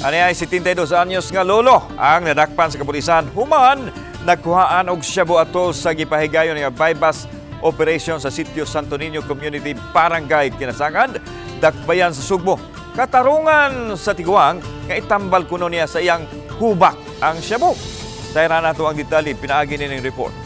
Ani ay 72 anyos nga lolo ang nadakpan sa kapulisan human nagkuhaan og shabu atol sa gipahigayon nga buy-bust operation sa Sitio Santo Niño Community, Barangay Kinasangan, Dakbayan sa Sugbo. Katarungan sa tiguang nga itambal kuno niya sa iyang hubak ang shabu. Sayran nato ang detalye pinaagi nining report.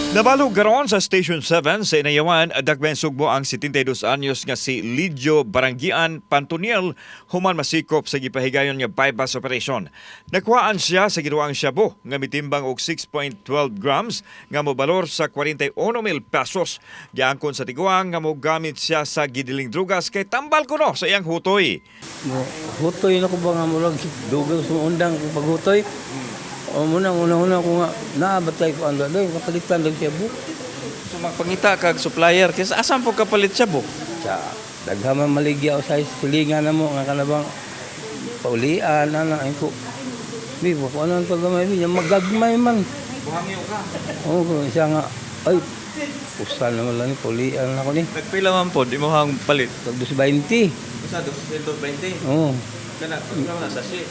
Nabalog karon sa Station 7 sa Inayawan, Dakbayan, Sugbo ang 72 anyos nga si Lidio Baranggian Pantoniel human masikop sa gipahigayon nga buy-bust operation. Nakuhaan siya sa giduang shabu nga mitimbang og 6.12 grams nga mobalor sa 41 mil pesos. Giangkon sa tiguang nga mogamit siya sa gidiling drugas kay tambal kuno sa iyang hutoy. Mo hutoy na ko ba nga murag dugang sumuundang ko paghutoy. O muna una-una ko nga naabatay ko ang doy kapalitan lang siya bu. So magpangita kag supplier kaysa asan po kapalit siya bo? Sa daghan man maligya o sa silingan na mo nga kanabang paulian ana ay ko. Bi ko ano ang pagamay bi magagmay man. Buhangyo ka. Oo ko siya nga ay usan naman lang ni paulian ako ni. Nagpila man po di mo hang palit. Tag 220. Usa 220. Oo. Kana kana na sachet.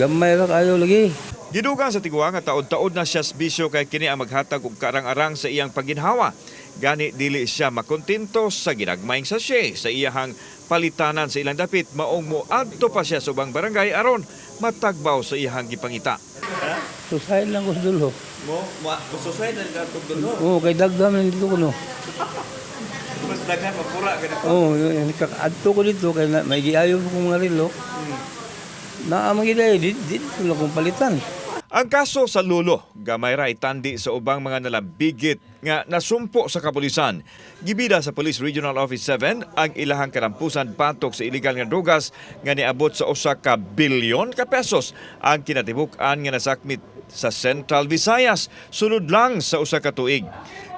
Gamay ra kayo lagi. Gidugang sa tiguang nga taod-taod na siya sa bisyo kay kini ang maghatag og kaarang-arang sa iyang paginhawa. Gani dili siya makontento sa ginagmayng sachet sa iyahang palitanan sa ilang dapit, maong moadto pa siya sa ubang barangay aron matagbaw sa iyahang gipangita. Susahin lang ko sa dulo. Mo mo susuhay na ka tug dulo. Oo, kay daghan man dito ko no. Mas daghan mapura ka na. Oo, oh, adto ko dito kay na, may giayo ko mga relo. Naa man gid ay di dito lang kong palitan. Ang kaso sa lulo, gamay ra itandi sa ubang mga nalambigit nga nasumpo sa kapulisan. Gibida sa Police Regional Office 7 ang ilahang karampusan batok sa illegal nga drugas nga niabot sa 1 ka bilyon ka pesos ang kinatibuk-an nga nasakmit sa Central Visayas sulod lang sa 1 ka tuig.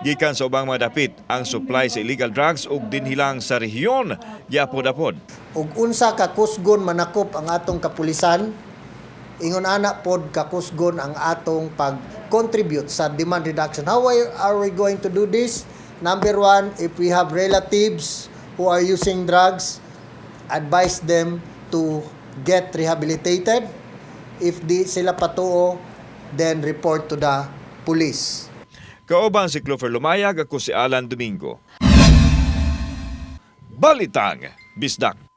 Gikan sa ubang mga dapit, ang supply sa illegal drugs ug dinhilang sa rehiyon giapod-apod. Ug unsa ka kusgon manakop ang atong kapulisan, ingon ana pod kakusgon ang atong pag-contribute sa demand reduction. How are we going to do this? Number one, if we have relatives who are using drugs, advise them to get rehabilitated. If di sila patuo, then report to the police. Kauban si Clover Lumayag, ako si Alan Domingo. Balitang Bisdak.